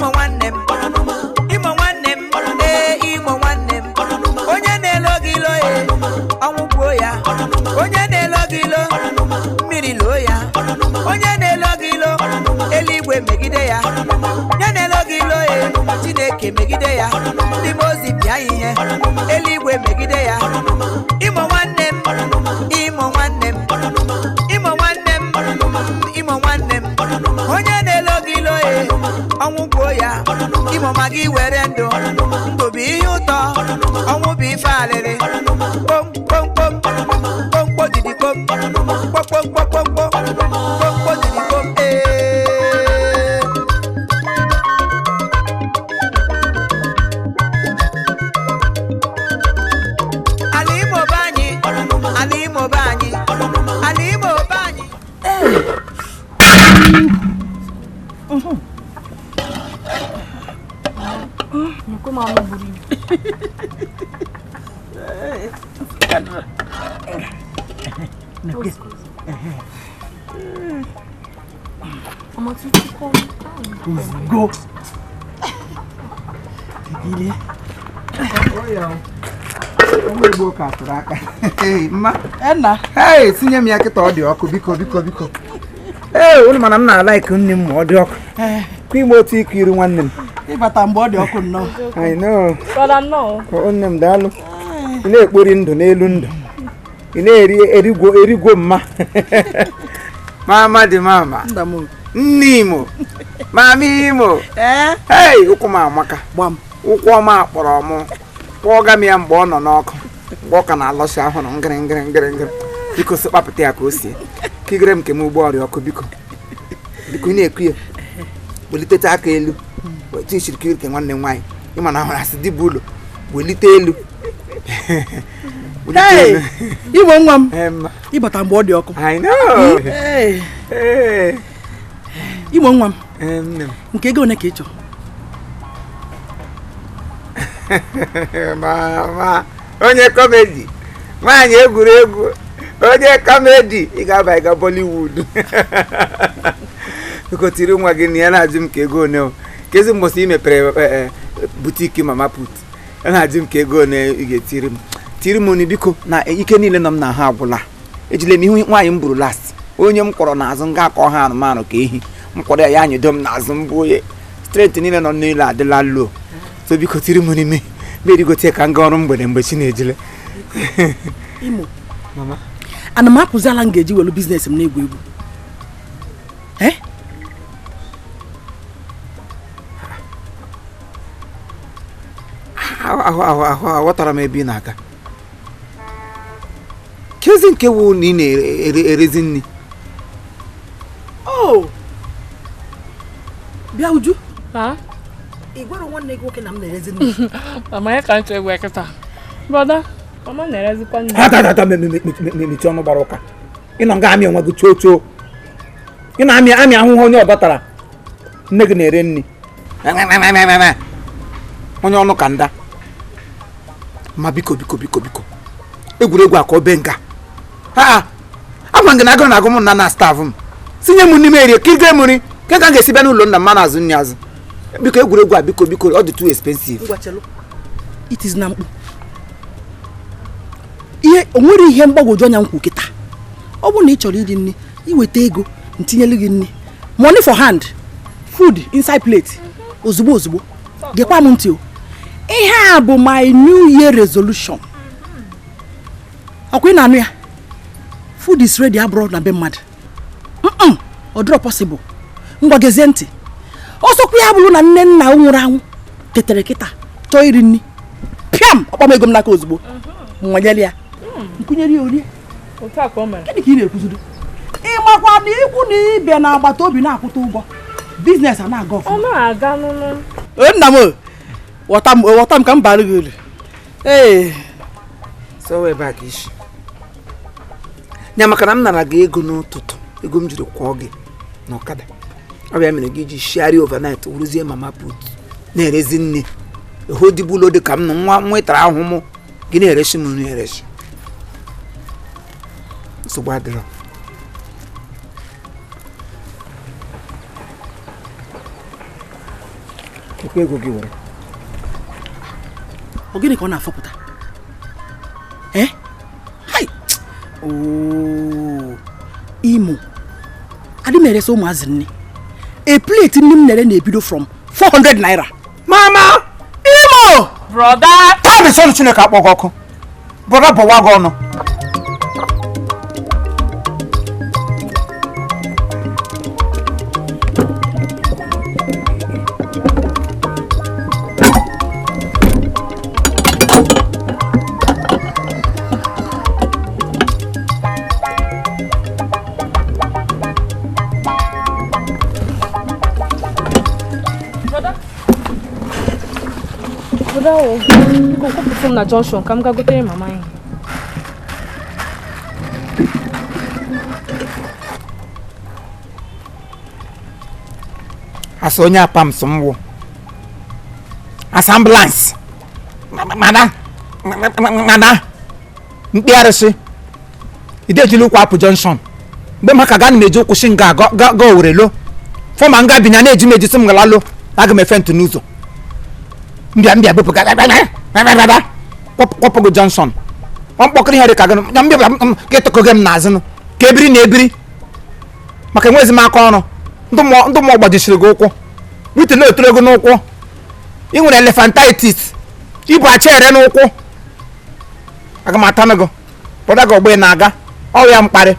Imo nwanne m, Imo nwanne m, ee Imo nwanne m. Onye na-elo gị ilo e, ọnwụ gbuo ya. Onye na-elo gị ilo, mmiri loo ya. Onye na-elo gị ilo, eluigwe megide ya. Onye na-elo gị ilo e, Chineke megide ya. Ndị mmụọ ozi pịa ya ihe, eluigwe megide ya. Imo nwanne m, Imo nwanne m, Imo nwanne m, Imo nwanne m. Onye na-elo gị ilo e, ọnwụ gbuo ya. Imo ma gị were ndụ, ndụ bụ ihe ụtọ, ọnwụ bụ ife alịrị. Kpom kpom kpom, kpom kpom didi kpom, kpom kpom kpom kpom kpom, kpom kpom didi kpom ee. Ala Imo be anyị, ala Imo be anyị, ala Imo be anyị. Nyekwa m anụ buru ibu. Ọmọ tuntun kọ́. Ozugbo. Ile. Ụmụ Igbo ka tụrụ aka. Mma. Enna. Hey, tinye m ya kịta ọ dị ọkụ biko biko biko. Ee, unu mana m na-alaiki nne m ma ọ dị ọkụ. Kwa ime otu ịkụ iru nwanne m. Ịbata mgbe ọ dị ọkụ nnọọ. I know. Brother nnọọ. O nne m daalụ. Ị na-ekpori ndụ n'elu ndụ. Ị na-eri erigwo erigwo mma. Mama dị mama. Nna m. Nne Imo. Mama Imo. Ee. Hey, ụkwụ m amaka. Gbam. Ụkwụ ọma kpọrọ mụ. Kpọga m ya mgbe ọ nọ n'ọkụ. Mgbe ọ ka na-alọsi ahụrụ ngịrị ngịrị ngịrị ngịrị. Biko sị kpapụta ya ka o sie. Kigere m nke m ụgbọ ọrịa ọkụ biko. Biko ị na-ekwu ya. Welitete aka elu. Wetu isiri kiri nke nwanne m nwaanyị. Ịma na ahụrụ asị dibụ ụlọ. Welite elu. Welite Hey! elu. Imo nwa m. Ee, mma. Ịbata mgbe ọ dị ọkụ. I know. Ee. Ee. Imo nwa m. Ee, nne m. Nke ego one ka ị chọrọ? Mama, onye kọmedi, nwaanyị egwuregwu, onye kọmedi, ị ga-aba ịga Bollywood. Biko tiri nwa gị na ya na-ajụ m ka ego one o. Kezi mbọsị ị mepere butiki Mama Put. Ya na-ajụ m ka ego one ị ga-etiri m. Tiri m nri biko na ike niile nọ m na ha agwụla. Ejile m ihu nwaanyị m buru last. Onye m kwọrọ n'azụ nga akọ ha anụmanụ ka ehi. M kwọrọ ya ya anyịdo m n'azụ mbụ onye. Strength niile nọ n'elu adịla low. So biko tiri m n'ime merigote ka m gaa ọrụ mgbede mgbe chi na-ejile. Imo. Mama. Ana m apụzi ala m ga-eji welu biznes m na-egwu egwu. Eh? Ahụ ahụ ahụ aghọtara m ebe ị na-aga. Kezi nke wụ na ị na-erezi nri. Oh! Bịa Uju. Ha? Ị gwara nwanne gị nwoke na m na-erezi nri. Mama ya ka m chọrọ ịgwa kịta. Brother, mama na-erezikwa nri. Ha tata mechie ọnụ gbara ụka. Ị nọ nga amị onwe gị choo choo. Ị na-amị amị ahụhụ onye ọdọ tara. Nne gị na-ere nri. Onye ọnụ ka nda. Ma biko biko biko biko. Egwuregwu a ka obe nga. Ha agwa gị na agụrụ na-agụ m na na staff m. Tinye m n'ime erie kirige m nri. Ke ka m ga-esi bịa n'ụlọ nna m ma na-azụ nri azụ. Biko egwuregwu a biko biko ọ dị too expensive. Ngwa chelu. It is na mkpu. Ihe o nwere ihe mgbagwoju anya m kwu kịta. Ọ bụrụ na ị chọrọ iri nri, iweta ego ntinyelu gị nri. Money for hand, food inside plate. Ozugbo ozugbo. Gekwa m ntị o. Ihe a bụ my new year resolution. Ọkwa ị na-anụ ya? Food is ready abroad na be mmadụ. Ọ dịrọ possible. Ngwa gezie ntị. Ọsọkwa ya bụrụ na nne nna nwụrụ anwụ tetere kịta chọọ iri nri. Pịam! Ọkpa m ego m n'aka ozugbo. Nwanyere ya. Nkwunyere ya orie. Otu a ka o mere. Gịnị ka ị na-ekwuzido? Ị makwa na ikwu na ibe na agbata obi na-akwụta ụgwọ. Biznes a na-aga Ọ ọfụma. na-aga n'ụlọ. Ee, nna m ghọta m ghọta m ka m bara gị uru. Ee. So ebe a ka isi. Nya maka na m nara gị ego n'ụtụtụ, ego m jiri kwụọ gị n'ọkada. Ọ bụ ya mere gị ji shigharị overnight wụrụzie Mama Put na-erezi nne. Eho dịbụ ụlọ dị ka m nọ nwa nwetara ahụ mụ gị na-eresi m nri eresi. Nsogbu adịrọ. Ekwe ego gị were. Ọ gịnị ka ọ na-afọpụta? Ee? Hai! Oo! Imo. Adị m eresa ụmụazị nni. A plate nni m na-ere na-ebido from 400 naira. Mama! Imo! Brọda! Taa bụ sọnụ Chineke akpọ gị ọkụ. Brọda bọwa gị ọnụ. Brọda o, biko kwụpụtụ m na junction ka m gaa gotere mama ihe. Asa onye apams m wụ. Asa ambulance. Mana mana mkpi arụsị. Ide ejila ụkwụ apụ junction. Mgbe m ka gaa na m eji ụkwụ si nga ga Owerri lo. Fọma nga binya na-eji m eji sị m gala lo. Aga m efe ntụ n'ụzọ. Mbịa mbịa bụpụ ga kwọpụ gị junction. Ọ mkpọkịrị ihe dị ka gị na mbịa ka ịtụkọ gị m n'azụ ka ebiri na ebiri. Maka enwezi m aka ọrụ. Ndụ mmụọ gbajisiri gị ụkwụ. Wite na-etoro gị n'ụkwụ. Ị nwere elephantitis. Ibu achere n'ụkwụ. Aga m atanụ gị. Brọda gị ọgbọ na-aga. Ọ ya mkparị.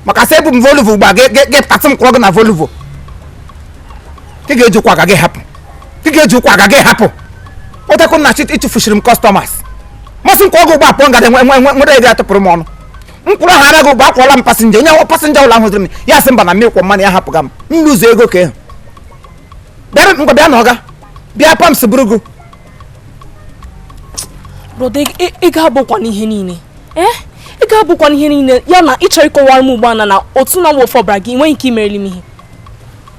Maka sị ebu m Volvo ugbu a gị tasị m kwụrụ gị na Volvo. Ị ga-eji ụkwụ aga gị hapụ. Ị ga-eji ụkwụ aga gị hapụ. Ụtakụ na chi ịchụfuchiri m customers. Masị m kwụọ gị ụgbọ apụọ ngada nwere ego atụpụrụ m ọnụ. Mkpụrụ ahụ anaghị ụgbọ akwụọla m pasinja. Onye pasinja ụlọ ahụ zụrụ m ya sị mba na mmiri kwọ mmanụ ya hapụga m. M lụzọ ego ka ịhụ. Bịa ngwa bịa na ọga. Bịa pams buru gị. Brọda, ị ga-abụkwa n'ihe niile. Ee? Ị ga-abụkwa n'ihe niile ya na ịchọ ịkọwara m ugbu a na otu na ofe ọbara gị enweghị ike imerili m ihe.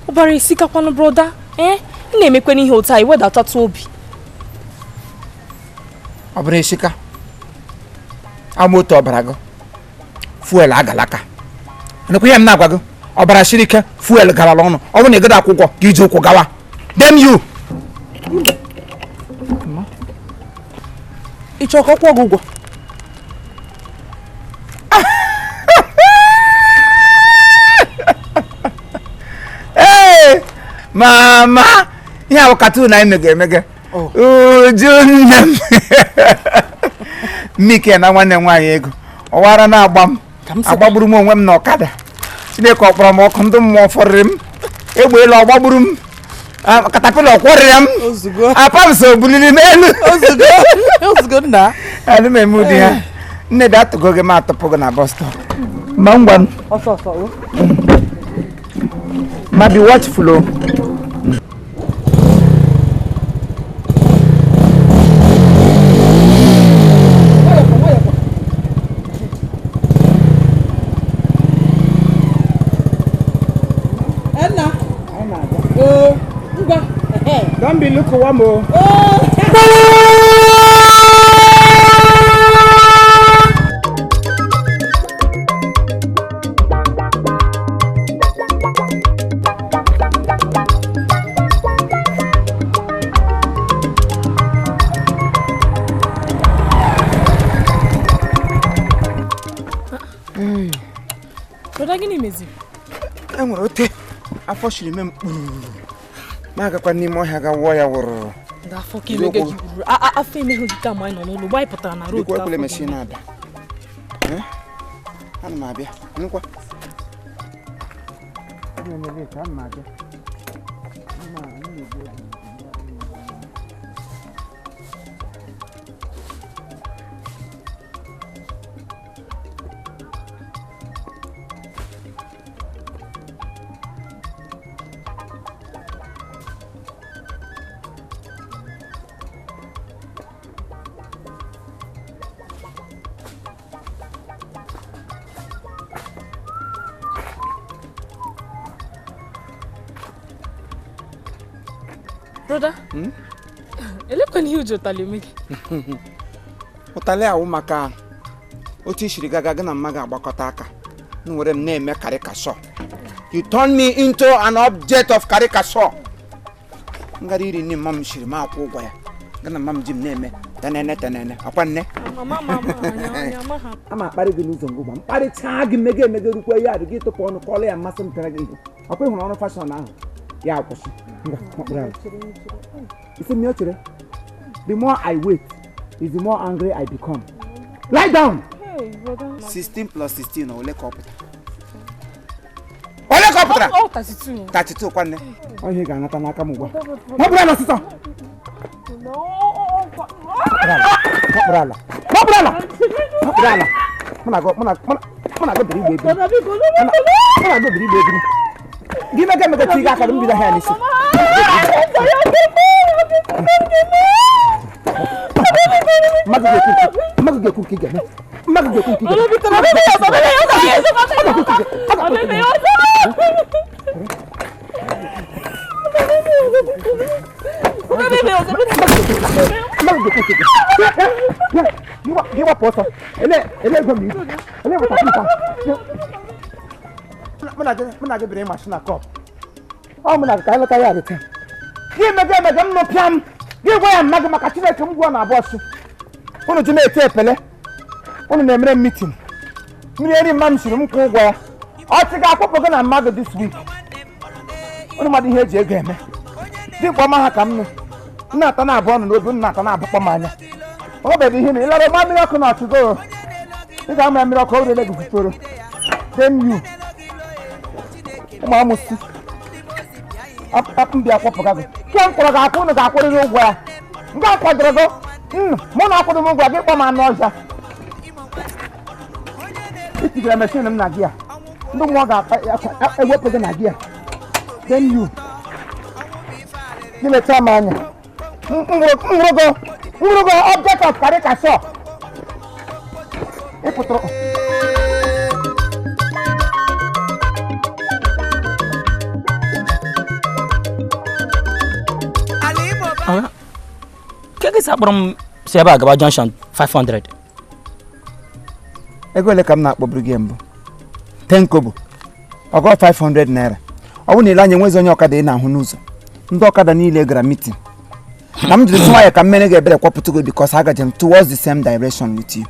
Ọbara esikakwanụ brọda. Ee? Ị na-emekwa n'ihe otu a iwedatatụ obi. Ọ bụrụ esika. Ama otu ọbara gị. Fuel agalaka. Enekwa ihe m na-agwa gị. Ọbara siri ike fuel garala ọnụ. Ọ bụrụ na ị gaghị akwụ ụgwọ ka iji ụkwụ gawa. Damn you! Ị chọrọ ka ọ kwụọ gị ụgwọ? Ee! Mama! Ihe ahụ katuun anyị mege emege. Uju nne m. Mmike na nwanne m nwaanyị ego. Ọwara na-agba m. Agbagburu m onwe m na ọkada. Chineke ọ kpọrọ m ọkụ ndị mmụọ fọrịrị m. Egbe elu ọ gbagburu m. Katapila ọ kwọrịrị m. Apa m so buliri m elu. Ozugbo nna. Adị m eme ụdị ha. Nne dị atụgo gị m atụpụ gị na bus stop. Ma ngwa m. Ọsọ ọsọ. Ma be watchful o. Don't be lukewarm o. Brọda, gịnị meziri? E nwere ote afọ shiri me m kpuru. Ma agakwa n'ime ọhịa ga wụọ ya wụrụrụ. Afọ ka emeghe gị gburu. Afọ emeghe gị ka ma anyị nọ n'ụlọ. Mgbe anyị pụtara na road. Dịkwa ekwele mesi na-ada. Ana m abịa. Nkwa. Ana m abịa. Brother, elekwana ihe uji ụtalị eme gị? Ụtalị awụ maka otu isiri gaga gị na mma ga-agbakọta aka. M were m na-eme karikasọ. You turn me into an object of caricature. Ngara iri nne mma m shiri m akwụ ụgwọ ya. Gana mma m ji m na-eme tenene tenene akwa nne. Ama akparị gị n'ụzọ ngụgba mkparịchaa gị mege emege rukwa ya adị gị tụpụ ọnụ kọọlụ ya mmasị m pịara gị ihe. Ọkwa ịhụrụ ọrụ fashọn ahụ ya akwụsị. Isi m ya chere. The more I wait is the more angry I become. Lie down. 16 plus 16 ole ka ọ pụtara? Ole ka ọ pụtara? 32. 32 kwanne. Ọ ihe ga-anata n'aka m ugbu a. Mapụrụ ala ọsịsọ. Mapụrụ ala. Mapụrụ ala. Mapụrụ ala. Mụ na gị biri igbe ebiri. Mụ na gị biri igbe ebiri. Gị mega emega chi gị aka m bido ahịa n'isi. Mmadụ ga-ekwu nke ị ga-eme. Mmadụ ga-ekwu nke ị ga-eme. Gị wapụ ọsọ. Ele ego m ele weta pita. Mụ na gị biri ịmasị na kọp. Ọ mụ na gị ka anyị lọta ya rete. Gị mega emega m nụ pịa m. Gị gwa ya mma gị maka Chineke m gwụọ na abụọ sị. Unu ji na-ete epele. Unu na-emere m mitin. Mmiri eri mma m siri m kwụ ụgwọ ya. Ọchị ga-akwụpụ gị na mmadụ this week. Unu mmadụ ihe eji ego eme. Dimkpa ọma ha ka m nụ. Nna ata na abụọ nọ n'obi, nna ata na abụkpọ m anya. Ọ bụ ihe na ịlara ma mmiri ọkụ na ọchịgo. Ị ga-ama mmiri ọkụ o rere gị fufere. Damn you. Ụmụ amụsị. Apụ mbịa akwụpụga gị. Ke m kwụrụ gị akwụ, unu ga-akwụrịrị ụgwọ ya. Nga akwadoro gị. Mụ na akwụrụ m ụgwọ gị kpọ m anụ ọhịa. Itigara meshin m na gị a. Ndị mmụọ ga-ewepụ gị na gị a. Damn you. Gị lechaa m anya. Nwụrụgo object of caricature. Ị pụtara. Keke si akpọrọ m si ebe a gaba junction 500. Ego ole ka m na-akpọburu gị mbụ? 10 kobo. Ọgọ 500 naira. Ọ bụ na ile anya enwezi onye ọkada ị na-ahụ n'ụzọ. Ndị ọkada niile gara meeting. Na m jiri nwayọ ka mmere ga-ebere kwapụta gị because agaje m towards the same direction with you.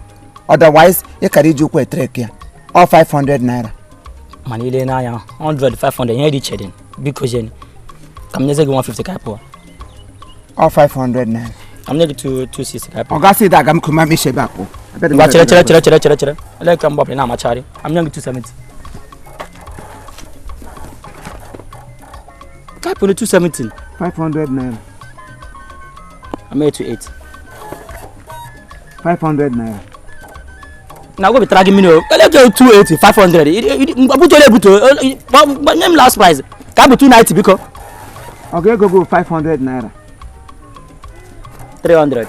Otherwise, ị kara iji ụkwụ etrek ya. Ọ 500 naira. Mana ile n'anya 100 500 ihe dị iche dị. Biko jeni. Ka m nyeze gị 150 ka ị pụọ. Ọ 500 naira. Ka m nye gị 260 ka ị pụọ. Ọ gasị ịda aga m kuma m ishe ebe a pụọ. Ngwa chere chere chere chere chere chere. Ele ka m gbapụrụ na-amachari. Ka m nye gị 270. Ka ị pụrụ 270. 500 naira. I'm 828. 500 naira. Na go be tracking me no. Ele go 280 500. Buto le buto. Nye m last price. Ka bụ 290 biko. Ọ ga-ego go 500 naira. 300.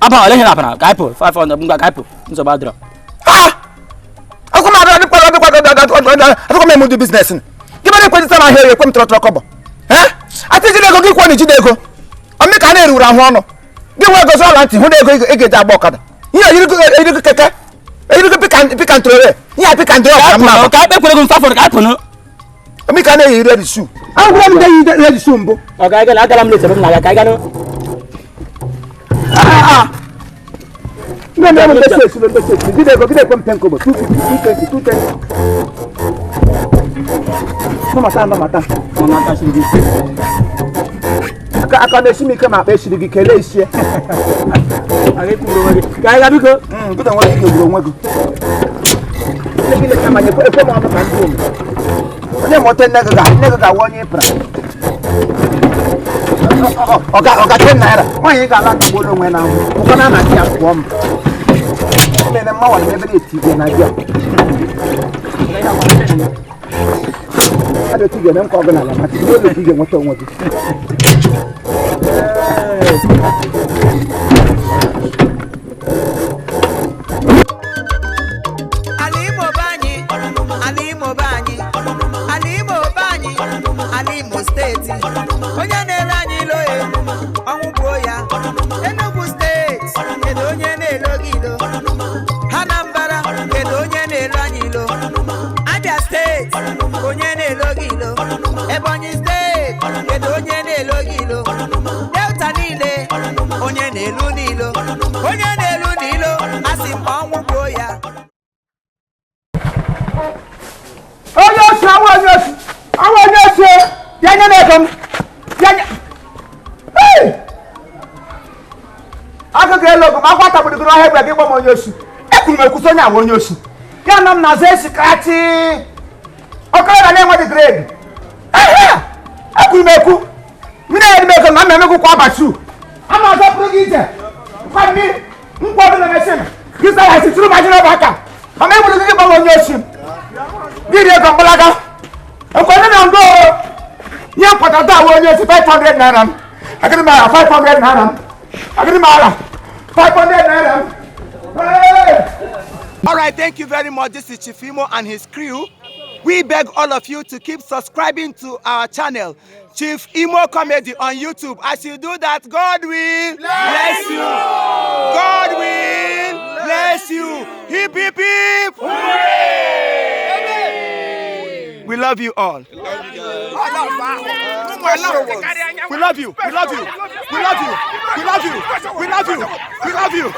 Aba ole ihe na ka ịpụ 500 ngwa ka ịpụ nsogbu adịrọ. Akụkọ m eme business gị mere ekwentị sama ahịa ekwe m tọrọ kọbọ. Atịjide ego gị kwọ na ijide ego. Ome ka a na-eruru ahụ ọnụ. Gị nwe ego zụọla ntị hụ na ego ị ga-eji agba ọkada. Ihe eyirigo keke eyirigo pikantrore ihe a pikantrore ka mma ka ekpe kwere gị 500 ka ịpụ nụ. Ome ka a na-eyi red shoe. Ahụrụ m ndị yi red shoe mbụ. Ọ ga aga agala m late ebe m na-aga ka anyị gaa nụ. Ndị na-eme mbesi esi mbesi esi gide ego gide ekwe m 10 kobo 250 220 220. Nọmata nọmata. Aka na-esi m ike ma akpa esiri gị kelee isie. Ka anyị gaa biko. Gụta nwa gị gburu onwe gị. Gị leta ma nyekwe ekwe m ọnụ ka ndị ome. Onye mụta nne gị ga-awụ onye ịpụra. Ọga 10 naira. Nwaanyị ga-ala ndụgbuo onwe na ahụ. Ụkọ na ana ya pụọ m. Mere mma nwere ebe na-eti igwe na gị a. Adị otu ị ga-eme nke ọgụ n'ala maka ihe olu ka ị ga-enweta onwe gị. Ala Imo be anyị, ala Imo be anyị, ala Imo be anyị, ala Imo steeti. Onye na-ere anyị ilo ya, ọnwụ gbuo ya. Enugu steeti. Agụ ga-elo ogo ma akwa tagburu gị n'ọhịa egbe gị gba m onye oshi. Ekwuru m ekwusi onye ahụ onye oshi. Ya nọ m n'azụ esi kachi. Okorobịa na-enweghị gredi. Ehe! Ekwuru m ekwu. Mmiri na-eri m ego na m emegwu kwa abachu. A ma azọpụrụ gị ije. Nkwa mmiri, nkwa ọdụ na meshin. Gị sara esi tụrụ m ajị n'ọba aka. Mama egburu gị gba m onye oshi. Gị rie ego mgbalaga. Ekwenye na ndo nye nkwatata ahụ onye osi 500 naira m. Agịrị m agha 500 naira m. Agịrị m agha 500 naira m. Hey! All right, thank you very much. This is Chief Imo and his crew. We beg all of you to keep subscribing to our channel, Chief Imo Comedy on YouTube. As you do that, God will bless you. God will bless you. Hip, hip, hip. Hooray! We love you all. We love you. We love you. We love you. We love you. We love you. We love you.